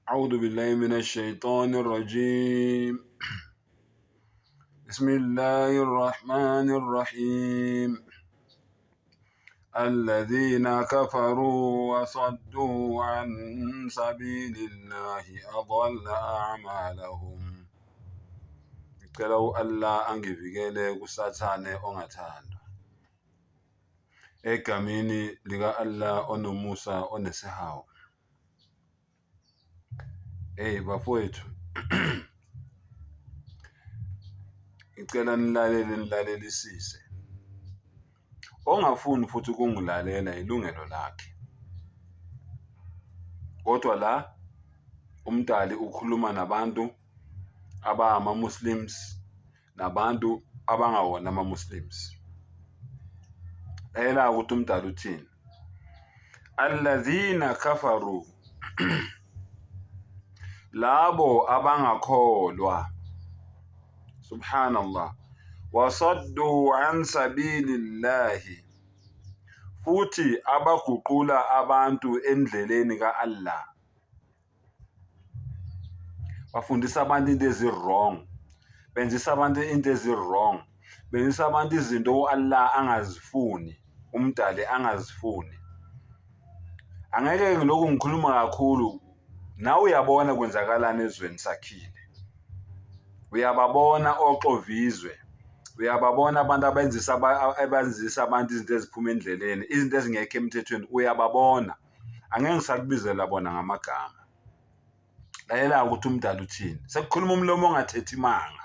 أعوذ بالله من الشيطان الرجيم بسم الله الرحمن الرحيم الذين كفروا وصدوا عن سبيل الله أضل أعمالهم Ngicela u-Allah angivikele kuSathane ongathandwa. Egameni lika-Allah onomusa onesihawu. Hey bafowethu, ngicela nilalele nilalelisise. Ongafuni futhi ukungilalela ilungelo lakhe. Kodwa la uMdali ukhuluma nabantu abangama-Muslims nabantu abangawona ama-Muslims. Lalela ukuthi uMdali uthini. Alladhina kafaru labo abangakholwa subhanallah wasaddu an sabilillahi futhi abaguqula abantu endleleni ka-Allah bafundisa abantu into ezi-wrong benzisa abantu into ezi-wrong benzisa abantu izinto u-Allah angazifuni umdali angazifuni angeke ngilokhu ngikhuluma kakhulu nawe uyabona kwenzakalani ezweni sakhile uyababona oxovizwe uyababona abantu abenzisa abenzisa abantu izinto eziphuma endleleni izinto ezingekho emthethweni uyababona angeke ngisakubizela bona ngamagama lalela ukuthi umdala uthini sekukhuluma umlomo ongathethi manga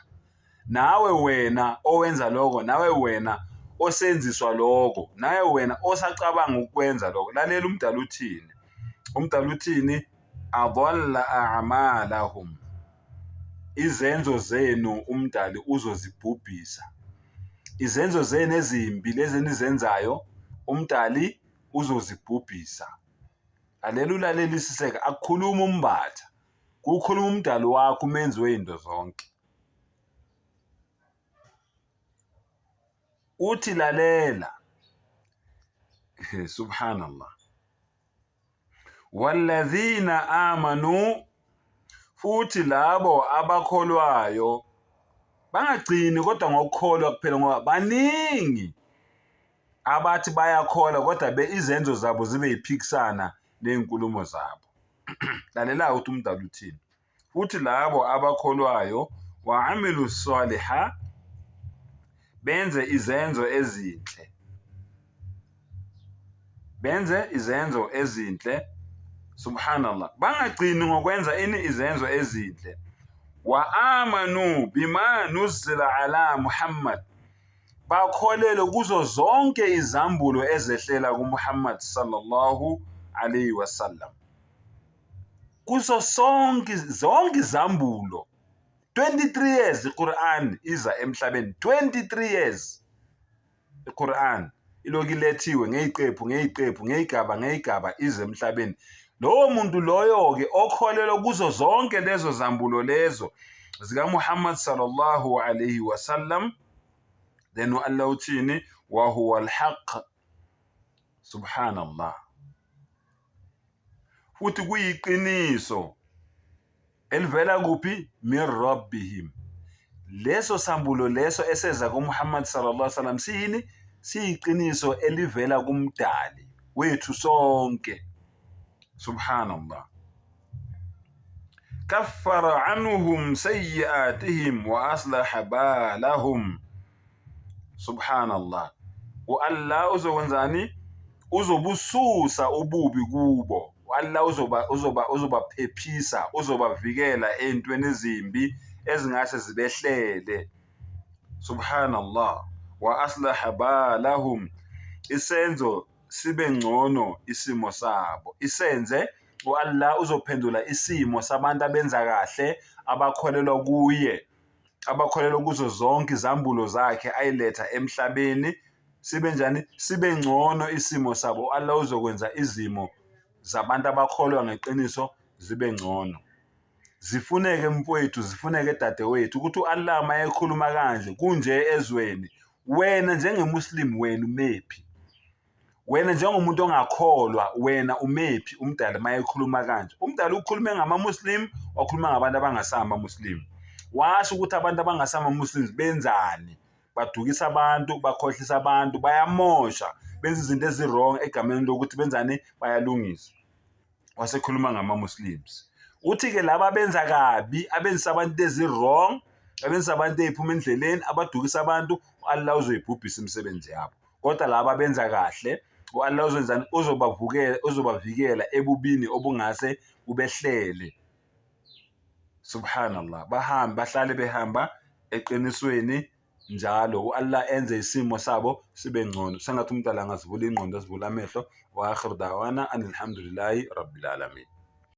nawe wena owenza lokho nawe wena osenziswa lokho nawe wena osacabanga ukwenza lokho lalela umdala uthini umdala uthini adalla a'malahum izenzo zenu umdali uzozibhubhisa izenzo zenu ezimbi lezi enizenzayo umdali uzozibhubhisa lalela ulalelisiseke akukhuluma umbatha kukhuluma umdali wakho umenzi wezinto zonke uthi lalela subhanallah walladhina amanu futhi labo abakholwayo bangagcini kodwa ngokukholwa kuphela ngoba baningi abathi bayakholwa kodwa be izenzo zabo zibe yiphikisana nezinkulumo zabo lalela ukuthi umdala uthini futhi labo abakholwayo wa-amilu saliha benze izenzo ezinhle benze izenzo ezinhle subhanallah bangagcini ngokwenza ini izenzo ezinhle wa amanu bima nuzila ala Muhammad bakholelwe kuzo zonke izambulo ezehlela kuMuhammad sallallahu alayhi wasallam kuso sonke zonke izambulo 23 years iQuran iza emhlabeni 23 years iQuran ilokhu ilethiwe ngeziqephu ngeziqephu ngezigaba ngezigaba ize emhlabeni lowo muntu loyo-ke okholelwa kuzo zonke lezo zambulo lezo zikaMuhammad sallallahu alayhi wasallam then u-Allah uthini wa huwa alhaq subhanallah futhi kuyiqiniso elivela kuphi min rabbihim leso sambulo leso eseza kuMuhammad sallallahu alaihi wasallam siyini siyiqiniso elivela kumdali wethu sonke subhanallah kaffara anhum sayyi'atihim wa aslaha balahum subhanallah u-Allah uzokwenzani uzobususa ububi kubo u-Allah uzoba uzoba uzobaphephisa uzobavikela ey'ntweni ezimbi ezingase zibehlele subhanallah wa aslaha balahum isenzo sibe ngcono isimo sabo isenze u-Allah uzophendula isimo sabantu abenza kahle abakholelwa kuye abakholelwa kuzo zonke izambulo zakhe ayiletha emhlabeni sibe njani sibe ngcono isimo sabo u-Allah uzokwenza izimo zabantu abakholwa ngeqiniso zibe ngcono zifuneke mfowethu zifuneke dadewethu ukuthi u-Allah uma ekhuluma kanje kunje ezweni wena njengemuslim wena umephi Wena njengomuntu ongakholwa, wena umephi uMdali uma ekhuluma kanje? UMdali ukhulume ngama-Muslim, wakhuluma ngabantu abangasama-Muslim. Washo ukuthi abantu abangasama-Muslims benzani? Badukisa abantu, bakhohlisa abantu, bayamosha, benza izinto ezi-wrong egameni lokuthi benzani? Bayalungisa. Wasekhuluma ngama-Muslims. Uthi-ke laba abenza kabi, abenzisa abantu ezi-wrong, abenzisa abantu ey'phuma endleleni, abadukisa abantu, u-Allah uzoyibhubhisa imisebenzi yabo. Kodwa laba abenza kahle, u-Allah uzenzani? Uzobavukela, uzobavikela ebubini obungase bubehlele. Subhanallah, bahambe bahlale behamba eqinisweni njalo, u-Allah enze isimo sabo sibe ngcono. Sengathi umuntu angazivula ingqondo, azivule amehlo. Wa akhiru da'wana anilhamdulillahi rabbil alamin.